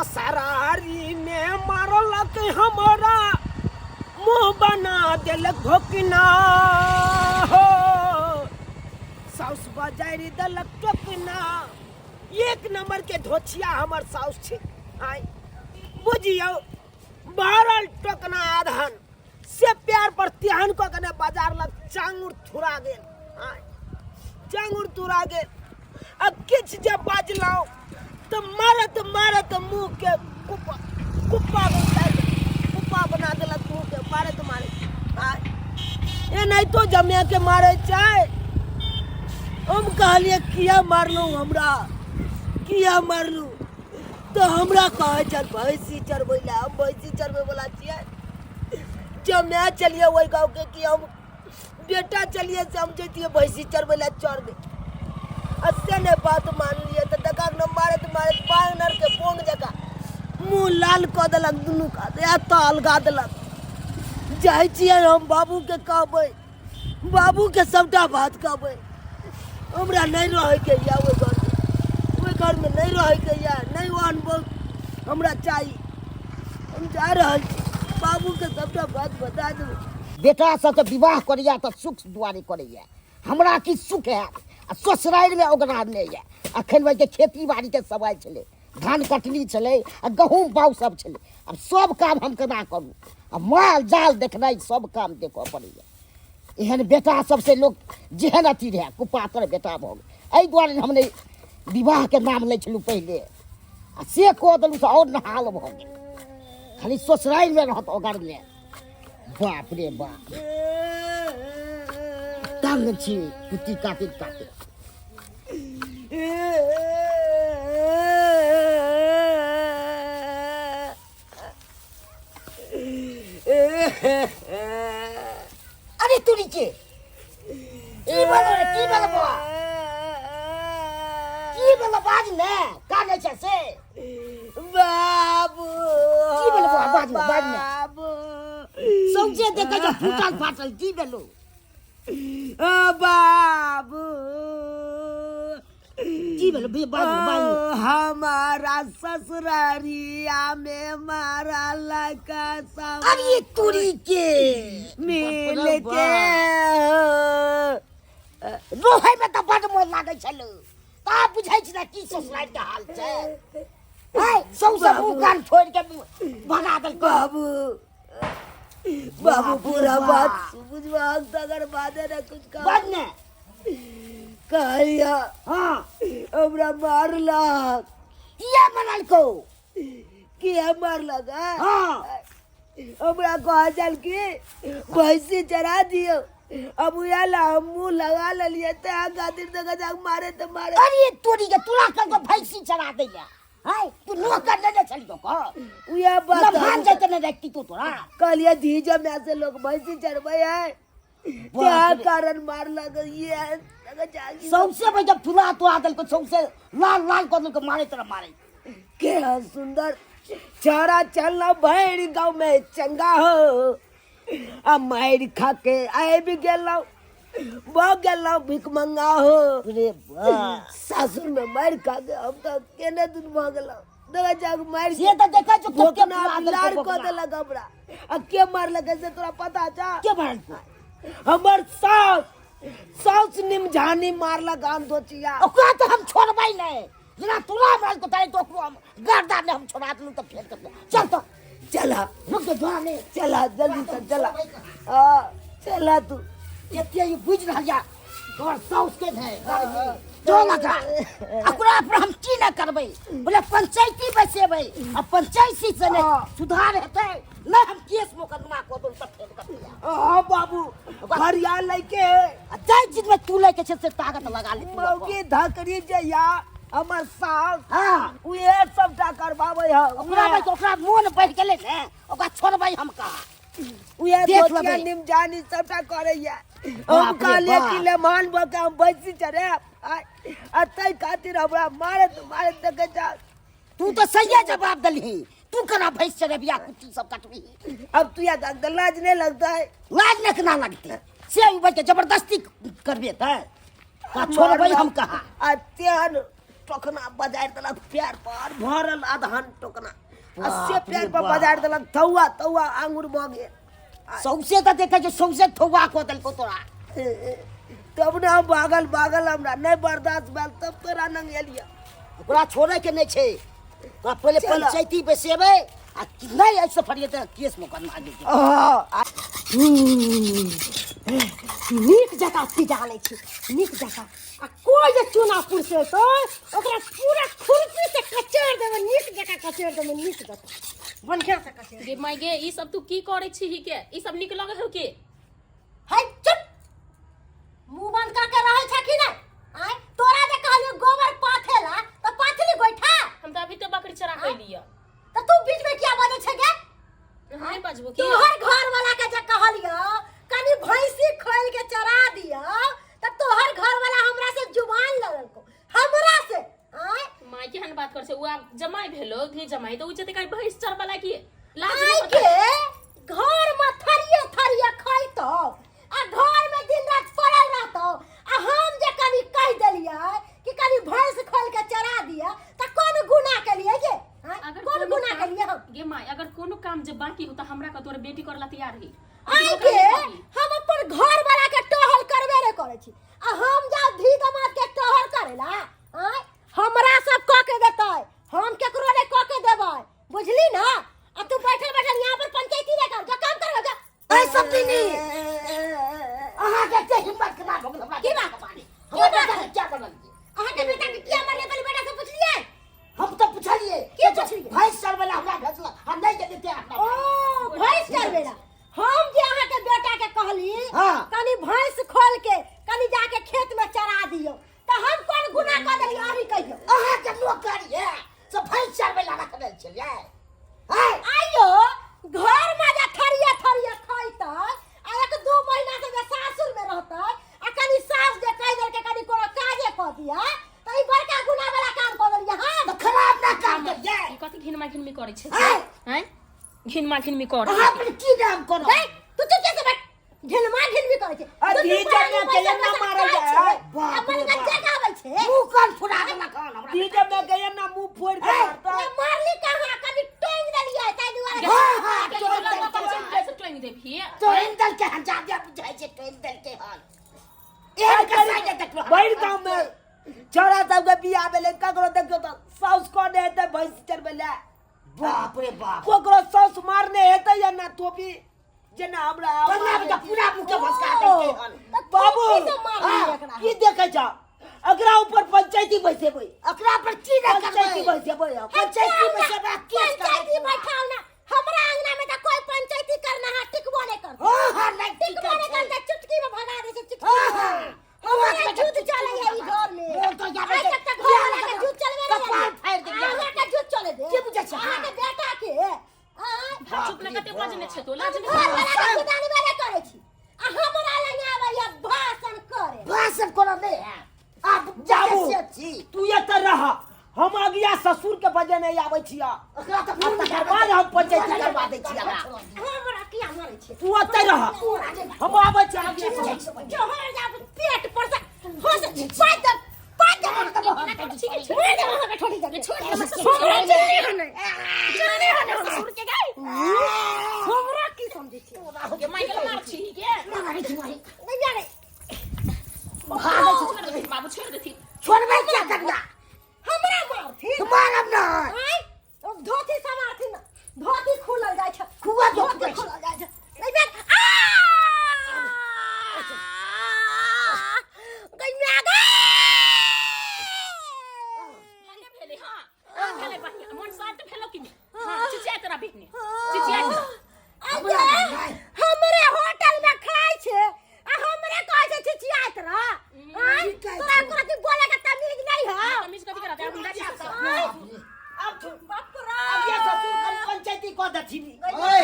ससुरारी में मारलक हमरा, मुंह बना देलक भोकना हो। साउस बजारि देलक टोकना। एक नंबर के धोछिया हमर साउस छै। आय बुझियौ, भरल टोकना आधन से प्यार पर तेहन कऽ के ने बाजार लग चांगुर थुरा गेल। आय चांगुर थुरा गेल। आ किछु जे बाजलहुँ तऽ मारत मारत मुँहके कुप्पा कुप्पा कुप्पा बना देलक मुँहके, मारत मारत। आय एनाहितो जमियाके मारै छै। हम कहलियै किया मारलहुँ हमरा, किया मारलहुँ? तऽ हमरा कहै छल भैंसी चरबै लए। हम भैंसी चरबै वला छियै? जमाय चलिए ओहि गाँवके कि हम बेटा चलिए से हम जैतियै भैंसी चरबै लए चरबै। आ से नहि बात मानलियै तऽ देखा ने मारैत मारैत बानरके बोंग जकाँ मुँह लाल कऽ देलक, दुनू कात एतऽ अलगा देलक। जाइ छियै हम बाबूके कहबै, बाबूके सबटा बात कहबै। हमरा नहि रहैके यऽ ओहि घरमे, ओहि घरमे नहि रहैके यऽ, नहि ओ अनुभव हमरा चाही। हम जा रहल छी, बाबूके सबटा बात बता देबै। बेटा सबके विवाह करैया तऽ सुख दुआरे करैया, हमरा की सुख हैत? आ ससुरारिमे ओकरा नहि यऽ। अखन ओहिके खेती बाड़ीके समय छलै, धान कटनी छलै आ गहूँम बाउ सब छलै। आब सब काम हम केना करू? आ माल जाल देखनाइ सब काम देखऽ पड़ैया। एहन बेटा सबसे लोक जेहन अथी रहए, कुपात्र बेटा भऽ गेल। एहि दुआरे हम नहि विवाहके नाम लै छलहुँ पहिले, आ से कऽ देलहुँ तऽ आओर नहाल भऽ गेल। खाली ससुरारिमे रहत ओगरने। बाप रे बाप, तंग छी कुत्ती काटित काटित। अरे तुरी के की भेलो रे, की भेलो बौआ, की भेलो? बाज ने, कानै छै से? बाबू, की भेलो बौआ? बाज ने, बाज ने। बाबू, सौंसे देखै छै फूटल फाटल, की भेलो? ओ बाबू, की भेलो भैया? बाज ने, बाज ने। ओ, हमारा ससुरारिया में मारा लड़का सब। अरे तुरी के मिल बाप रे के रोहै में तऽ बड मोन लागै छल, ता बुझै छी ने की ससुराल के हाल छै। है सौंसे मुँह कान फोड़ि के भगा देलकै। बाबू, बाबू, बाप रे पूरा बाप। बात बुझबाक तकर बादे ने कुछ कह। बाज ने। कहलिया हाँ, हमरा मारलक। किया मारलकौ? किया मारलक? हाँ? हाँ। हमरा कहल छल कि भैंसी चरा दियौ। अब उएह ला हम मुँह लगा लेलियै, तैं खातिर देखै जाक मारे तऽ मारे। अरे तोरी के, तोरा कल भैंसी चरा दैया है? तू नौकर लेने छलियो कह? उएह बात लभान जैते ने रखती तू तोरा। कहलियै धी जमाय से लोग भैंसी चरबै है, बाप तैं रे। कारण मारलक। ये देखै जाक सौंसे में जब फुला तुला देलको, सौंसे लाल लाल कऽ देलको, मारे तरह मारे। के सुंदर चारा चलना भैर गाँव में चंगा हो, आ मारि खा के आबि गेलहुँ, भऽ गेलहुँ भिखमंगा हो। रे बा, सासुर में मारि खा के हम तऽ केने दिन भऽ गेलहुँ। देखै जाक मारि से तऽ देखै छौ कते भोकना फुला देलको। लार कऽ भोकना। देलक हमरा। आ के मारलक से तोरा पता छौ? के मारलको? हमर साउस, साउस निमझानी मारलक आम दोचिया। ओकरा तऽ हम छोड़बै नहि। जेना तोरा मारलको ताहि तो ओकरो हम गर्दा ने हम छोड़ा देलहुँ तऽ फेर कतौ चल तऽ। चला। रुक जो, जोड़ा ने। चला जल्दी से चला, हाँ चला तू। एते ई बुझि रहल या तोहर साउस के है चल। एकरा ओकरा पर हम की नहि करबै? बोले पंचायती बैसेबै आ पंचायती से नहि सुधार हेतै, नहि हम केस मोकदमा कऽ देब तऽ फेर कतौ। हाँ बाबू, फरिया लैके आ जाहि चीज में तू लैके छै से ताकत लगा ले तू अपन। मौगी धकरी जे या हमर सास, हाँ, उहे सबटा करबाबै है। ओकरा भाई, ओकरा मोन बढ़ि गेलै ने, ओकरा छोड़बै हम कहाँ? उहे देख दोतिया लेबै। निमजानी सबटा करैया। हम बाप रे कहलियै बाप। कि लेमान भऽ के हम बैसी चढ़े आ ताहि खातिर हमरा मारैत मारैत देखै छ। तू तऽ सहिए जवाब देलही। तू केना भैंस चढ़ेबिया, कुट्टी सब कटबही? अब तू या लाज नहीं लगता है? लाज नहीं केना लगतै? से उ के जबरदस्ती करबे तऽ का छोड़बै हम कहाँ? आ तेहन टोकना बजारि देलक पैर पर भरल अधहन टोकना आ से बाप रे पैर पर बाप। बजारि देलक थौआ थौआ आंगुर भऽ गेल सौंसे तऽ देखै छै सौंसे थौआ कऽ देलकौ तोरा। तब ने हम भागल भागल हमरा नहि बर्दाश्त भेल तब तोरा नंग एलियै। ओकरा छोड़े के नहि छै, तोरा पहिले चल। पंचायती बैसेबै आ नहि एहिसँ फरिएतै केस मोकदमा जेतै। नीक जकाँ पिजा लै छी नीक जकाँ, आ कोइ जे चूना पुरसे तो ओकरा पूरा खुरपी से कचेर देबै, नीक जकाँ कचेर देबै, नीक जकाँ बढ़िया से कचेर। गे माय गे, ई सब तू की करै छी के? ई सब नीक लगै हौ के? है चुप, मुंह बंद करके रहै छै कि नहि? आय तोरा जे कहलियो गोबर पाथेला तऽ पाथली गोइठा। हम तऽ अभी तऽ बकरी चरा के एलियै। तऽ तू बीच में किया बजै छै गे? हम नहि बजबो की? तोहर घर वाला के जे कहलियो कनी भैंसी खोल के चरा दियो तऽ तोहर घर वाला हमरा से जुबान लड़लको हमरा से। आय माय केहन बात कर छै, उ आब जमाई भेलो धी जमाई तऽ उ जते काई भैंस चरबा लागी लाज आय नहि के होतै। घर में थरिये थरिये खैतो आ घर में दिन रात पड़ल रहतो, आ हम जे कभी कह देलियै कि कभी भैंस खोल के चरा दिया तऽ कोन गुनाह केलियै गे? आँय? अगर कोन कोनो गुनाह काम- केलियै हम? गे माय, अगर कोनो काम जे बाकी हो तऽ हमरा के तोरे बेटी करला तैयार है। आइ के हम अपन घर वाला के टहल करबे ने करै छी, आ हम जाउ धी दमाद के टहल करेला? आँय हमरा सब कऽ के देतै, हम केकरो नहि कऽ के देबै, बुझली ना? आ तू बैठल बैठल यहाँ पर पंचायती नहि कर, जा काम कर जा। ऐ सब दीनी अहाँ के एते हिम्मत केना भऽ गेल हमरा? की बात? हमरा बेटा के क्या बनलियै? अहाँ के बेटा के किया मारलियै? पहिले बेटा से पुछलियै? हम तऽ पुछलियै। की पुछलियै? भैंस चरबै लए हमरा भेजलक, हम नहि गेलियै तें हमरा। ओ भैंस चरबै ला हम जे अहाँ के बेटा के कहली हाँ। कनी भैंस खोल के कनी जाके खेत में चरा दियौ, तऽ हम कोन गुनाह कऽ देलियै अहीं कहियौ? अहाँ के नौकर ये से भैंस चरबै लए रखने छलियै? हैं? आइयो घर में जे थरिये थरिये खैतै आ एक दू महीना से जे सासुर में रहतै आ कनी सास जे कहि देलकै कनी कोनो काजे कऽ दिया तऽ ई बड़का गुनाह वाला काम कऽ देलियै हम? तऽ खराब ना काम करियै। ई कथी घिनमा घिनमी करै छै? हैं? हैं, घिनमा घिनमी कर। अहाँ पर की नाम करब? गै, तू चुपचाप से बैठ, घिनमा घिनमी करै छै। आ दुनू धीजन प्राणी में बैसल के एना बैसल मारल खाइ जाइ छै, है। बाप अपन रे बाप। गच्चा गाबै छै। मुँह कान फुरा देलक हन हमरा। धीजन में के एना मुँह फोड़ि के हैं? मारतै। ए, मारली कहाँ? कनी टोंग देलियै ताहि दुआरे। हाँ, हाँ, के तोड़ि तोरा देलकै अपन हन। से टोंग देबही? तोड़ि देलकै हन, जादे बुझाइ छै तोड़ि देलकै हन। एहन कसाई जे देखलहुँ हन। भरि गाँव में छौड़ा सबके बियाह भेलै, ककरो देखियौ तऽ साउस कहने हेतै भैंस चरबै लए? बाप रे बाप। ककरो साउस मारने हेतै या ना टोपी जेना हमरा? कन्ना बेटा पूरा मुँह के भसका देलकै हन। बाबू की से मारली हाँ, एकरा? की देखै छौ? एकरा ऊपर पंचायती बैसेबै। एकरा पर की नहि पंचायती करबै? बैसेबै हम। पंचायती बैसेबै आ केस करबै। पंचायती बैठाओ ना हमरा अंगना में, तऽ कोई पंचायती करना है टिकबो नहीं करते। हाँ हाँ, नहि टिकबो टिकै नहीं छै। करते, चुटकी में भगा दे छै चुटकी हाँ, में। हाँ। हमरा जुत चले है ई घर में। मोन तो जाबै आइ छै। तक तऽ घर वाला के जुत चलबे नहीं। कपार फाड़ि देलियै। अहाँ के जुत चले दे। की बुझै छै? अहाँ के बेटा के आँय? भाग, चुप ना, कते बजने छै तो लाज हम नहि घर वाला के जुदानी वाला करै छी आ हमरा लग आबैया भाषण करे। भाषण करऽ नहि है आब। बाबू। जाके से छी। तू एतऽ रह, हम अगिया ससुर के बजे नहि आबै छियै। ओकरा तऽ आ तकर बाद हम पंचायती करवा दै छियै एकरा। हमरा किया मारै छी? तू ओतऽ रह, हम आबै छियै अगिया ससुर। जोहर जा पेट पर से हंस पाइ दे, पाइ दे। मार दे अहाँ के ठोड़ी दे। छोड़ दे। हमरा चिन्हने हन, चिन्हने हन ससुर के गई। हमरा की समझै छी? गे माय के, मार छी के? मारै छी, मारै। नहीं जाने। भागै छी। छोड़ देथी बाबू, छोड़ देथी। छोड़बै क्या कन्या? हमरा मारथिन? मारब नहि। आँय, धोती से मारथिन ना, धोती खुलल जाइ छै। खुआ दो, धोती खुआ। खुलल जाइ छै। नहीं बेन आ गई म्या गई। भने भेलै, हाँ हाँ, भेलै बढ़िया, मन शांत भेलो कि नहि? हाँ, चिचिया तोरा बिहने, चिचिया तोरा। अरे हमरे होटल में खाइ छै आ हमरे कहै छै चिचियाइत रह? आँय, तोरा एको रत्ती बोले के तमीज नहीं है? तमीज कथी करत है? हम जाइ छी। आँय, आब छोड़। बाप रे। अगिया ससुर कन पंचायती कऽ देथिन। ओए,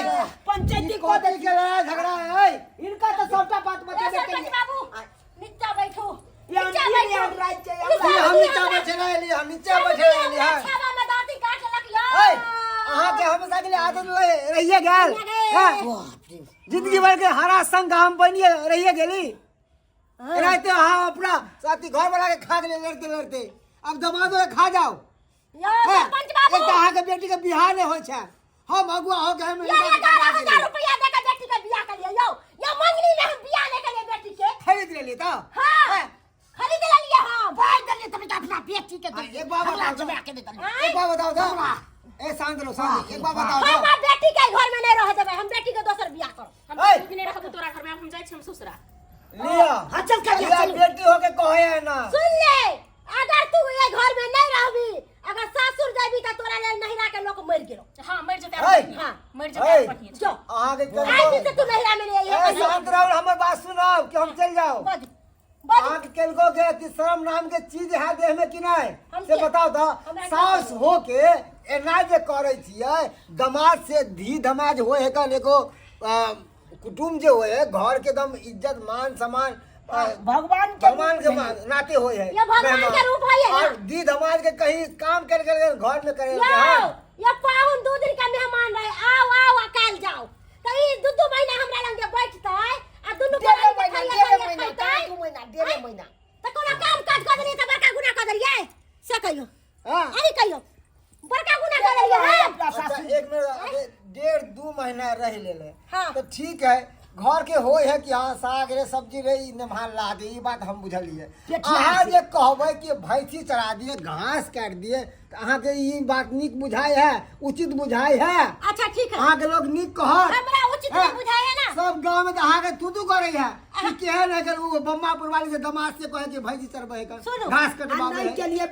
पंचायती ई कऽ कथी देथिन। के लड़ाई झगड़ा है ओए? हिनका तऽ सबटा बात ए, बतेबे सरपंच केलियै। बाबू, नीचा बैठू। ये हम नीचा ई बैठू। हम राति छै, ई ई हम नीचा बैठे रहली, हम नीचा बैठे रहली हँ। छावा में दाँती काट लेलक यौ। ओए, अहाँके हमेशा के लिए आदत रहिए गेल हँ? जिंदगी भर के हरा संग हम बनिए रहिए गेली। एनाहिते अहाँ अपना साथी घर वाला के खा गेलियै लड़ते लड़ते। अब दमादो के खा जाओ। यौ हैं? सरपंच बाबू, एक तऽ अहाँके बेटी के बियाह नहि होइ छै, हम अगुआ हो के हम यौ 11,000 रुपया दे के बेटी के बियाह करिए। यौ यौ मंगनी में हम बियाह नहीं करिए बेटी के। खरीद लेली तऽ। हाँ। हैं? खरीद लेलिए हम। पाइ देलियै तऽ अपना बेटी के हाँ, देलियै। एक बार हमरा बताउ तऽ। जमा के नहि देलियै। एक बार बताउ तऽ। ए शांत रहो, शांत, एक बार बताउ हम तऽ। आब बेटी के घर में नहीं रह देबै, हम बेटी के दोसर बियाह करब। हम ऐ! नहीं रहबो तोरा घर में, अब हम जाइ छी हम ससुरा। लिअ। हाँ, चल कर लिअ, चल। बेटी होके कहै है ना। सुन ले, अगर तू ये घर में नहीं रहबी, अगर सासुर जाबी त तोरा लेल नहिरा के लोग मर गेलो। हां, मर जेतै। ऐ! हां, मर ऐ! जेतै बढ़िया। जो अहाँके आइ दिन से तू नहिरा में नहीं ए आई। शांत रहो, हमर बात सुनब कि हम चलि जाओ? बज बज। अहाँके केलको के कि शर्म नाम के चीज है देह में कि नहीं हम से के- बताओ तऽ। हमरा के सास हो के एना जे करै छियै दमाद से, धी दमाद होय है कन एगो कुटुम्ब जे होय है, घर के एकदम इज्जत मान सम्मान, भगवान के भगवान के नाते होय है। ये भगवान के मेहमान। रूप है ये ना। और दी दमाद के कहीं काम कर कर घर में करे। यो ये पाहुन दू दिन का मेहमान रहे, आओ आओ आ काल जाओ, त ई दू दू महीना हमरा लंग जे बैठतै आ दुनू डेढ़े गोरा महीना, खाइया डेढ़े खाइया महीना, खैतै। 2 महीना, 1.5 महीना। त कोनो काम काज कर देलियै त बड़का गुनाह कर देलियै से कहियो? हाँ। अरे कहियो, बड़का गुनाह कर देलियै हम? अपना अच्छा, सासुर एक मिनट, अरे 1.5 2 महीना रह ले। हाँ। तो ठीक है, घर के होय है कि हाँ साग रे सब्जी रे ई निमहान ला दे, ई बात हम बुझलिए। पेठिया अहाँ से। जे कहबै कि भैंसी चरा दिए, घास काटि दिए, तऽ अहाँके ई बात नीक बुझाइ है, उचित बुझाइ है? अच्छा ठीक है। अहाँके लोग नीक कहत? हमरा उचित हाँ। नहीं बुझाए है ना। सब गांव में तऽ अहाँके तू तू करै है कि केहन है ओ बम्मापुर वाली के दमाद से कहै कि भैंसी चरबै है, सुनू। घास आ कटबाबै नहीं है। गेलियै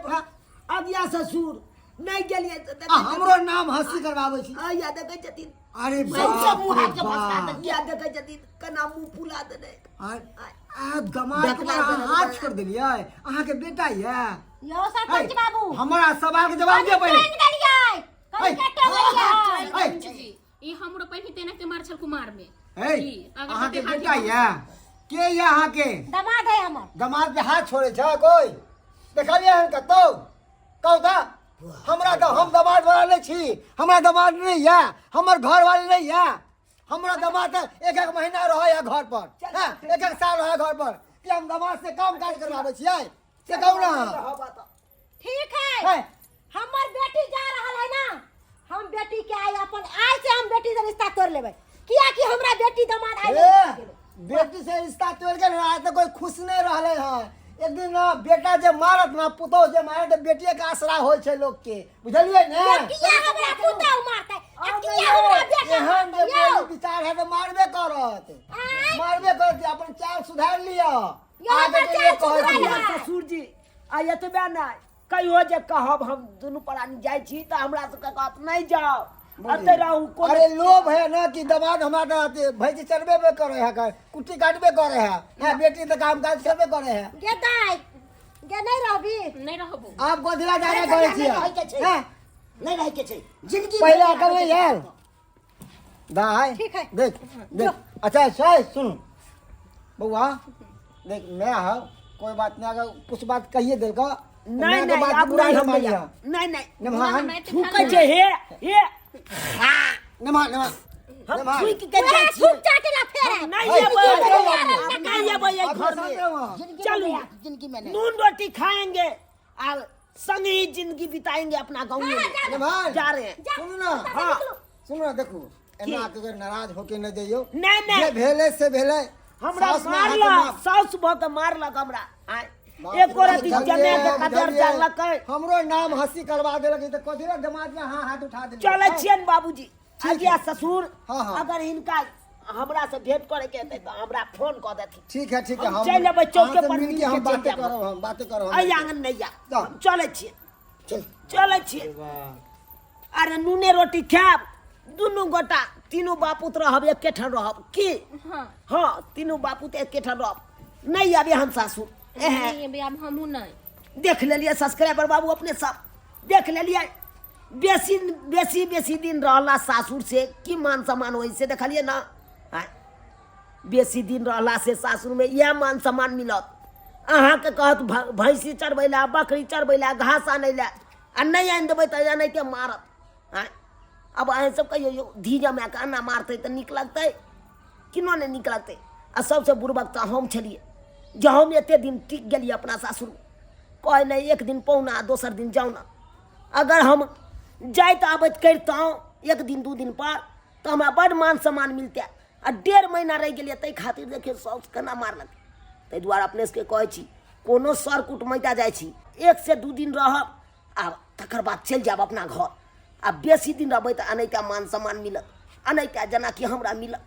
अगिया ससुर, नहीं गेलियै तऽ आ हमरो नाम हंसी करबाबै छी। आ या देखै छथिन। अरे सौंसे बाप मुँह रे हाथ के फंसा बाप। देलियै। या देखै छथिन केना मुँह फुला देने। आ दमाद के देखला अहाँ देना हाथ देना। छोड़ देलियै, अहाँके बेटा ये? यो सरपंच बाबू, हमरा सवाल के जवाब दिअ पहिले। कनि देलियै, कनि ऐ, कट्टे देलियै। ऐ, जी, ई हमरो पहिने तेना के मार छल कुमार में। ऐ, जी, अगर अहाँके कते हाथ बेटा ये के ये अहाँके? दमाद है हमर। दमाद पे हाथ छोड़े छै कोई? देखलियै हन कतौ? कहू तऽ हमरा। तऽ हम दमाद वाला नहि छी, हमरा दमाद नहि ये, हमर घर वाली नहि ये। हमरा दमाद तऽ एक एक महीना रहै है घर पर, हैं, एक एक साल रहै घर पर, कि हम दमाद से काम काज करवाबै छियै से कहू ना। ठीक है। है। हमर बेटी जा रहल है ना, हम बेटी के आइ अपन आइ से हम बेटी से रिश्ता तोड़ लेबै, कियाकि हमरा बेटी दमाद आइ ए, बेटी से रिश्ता तोड़ के ना तो कोई खुश नहीं रहले है। एक दिन ना बेटा जे मारत ना पुतोह जे मारत, तऽ बेटिए के आसरा होइ छै लोक के, बुझलियै ने? किया हमरा पुतहु मारतै आ किया हमरा बेटा एहन जे मारतै यौ? बोली विचार है तऽ मारबे करत। आँय? मारबे करत। अपन चाल सुधार लिअ। यौ, अहाँके हमर जे चाल कहै सुधरल छी। है। ससुर जी, आ एतबे नहि, कहियो जे कहब हम दुनू प्राणी जाइ छी तऽ हमरा सबके कहत नहि जाउ, एतऽ रहू कोनो। अरे लोभ है ना कि दमाद हमरा तऽ भैंसी चरबे पे करे है, कुट्टी काटबे करे है, हाँ, बेटी तऽ काम काज करबे करे है। गे दाइ गे, नहीं रहबी? नहीं रहबो। आप गोधिला जाना करे नहि रहै के छियै? छै। हैं? नहि रहै के छै जिंदगी। पहिले अकल नहीं आयल दाई। ठीक है। देख देख, अच्छा अच्छा, सुन बउआ, देख मैं हूँ, कोई बात नहीं, अगर कुछ बात कहिए दिल का नहीं नहीं, आब बुरा नहि न हम मानिए। नहीं नहीं। निमहान। थूकै छै हे हे। निमहान, निमहान। हम निमहान। थूकि के ओए, जाइ थूक छियै। चाटेला फेर हम नहीं ऐ, एबै, ऐ, नहीं एबै एहि आप घर शांत में। रहो। जिंदगी चलू। में नहीं, जिंदगी में नहीं। नून रोटी खाएंगे और संग ही जिंदगी बिताएंगे अपना गाँव में। निमहान। जा रहे हैं। सुनू ना। हाँ। सुनू ना, देखू, एना के नाराज होके न जइयो। नहीं, नहीं। जे भेलै से भेलै। हमरा सास में अहाँके मारलक। माफ। साउस भऽ के मारलक हमरा आँय। बाप एको रे, रति बुझलियै, जमे के कदर बुझलियै। जानलकै। हमरो नाम हंसी करवा देलक ई तऽ कथी रे दिमाग में हाँ हाथ उठा देलियै। चलै छियनि बाबूजी। ठीक अगिया है। ससुर, हाँ, हाँ। अगर हिनका हमरा से भेंट करे के हेतै तऽ हमरा फोन कऽ देथिन। ठीक है, ठीक है। हम चलि एबै चौके अहाँ से पर, मिलके मिलके हम चलि बातें जायब। करब, हम बातें करब हम। एहि आंगन नहि या। जाउ। हम चलै छियै। चल। चलै छियै। अरे नूने रोटी खायब दुनू गोटा, तीनू बापूत रहब, एके ठाम रहब की? हाँ। हाँ, तीनू बापूत एके ठाम रहब। नहि आबे हम सासुर एहे। नहीं अभी, अब हमहूँ नहीं। देख लेलियै सब्सक्राइबर बाबू, अपने सब देख लेलियै, बेसी बेसी बेसी दिन रहला सासुर से की मान सम्मान होइ से देखलियै ना? आँय, बेसी दिन रहला से सासुरमे इएह मान सम्मान मिलत अहाँके। कहत भैंसी चरबै लए, बकरी चरबै लए, घास आनै लए, आ नहि आनि देबै तऽ एनाहिते मारत। आँय, आब अहाँ सब कहियौ यौ, धी जमाके एना मारतै तऽ नीक लगतै? किनो नहि नीक लगतै। आ सबसँ बुड़बक तऽ हम छलियै जे हम एते दिन टिक गेलियै अपना सासुरमे। कहै नहि एक दिन पहुना दोसर दिन जाउ ना। अगर हम जाइत आबैत करितहुँ एक दिन दू दिन पर तऽ हमरा बड्ड मान सम्मान मिलतै। आ 1.5 महीना रहि गेलियै ताहि खातिर देखियौ साउस केना मारलक। ताहि दुआरे अपने सबके कहै छी कोनो सर कुटमैता जाइ छी 1 से 2 दिन रहब आ तकर बाद चलि जायब अपना घर। आ बेसी दिन रहबै तऽ अनैता मान सम्मान मिलत, अनैता जेनाकि हमरा मिलत।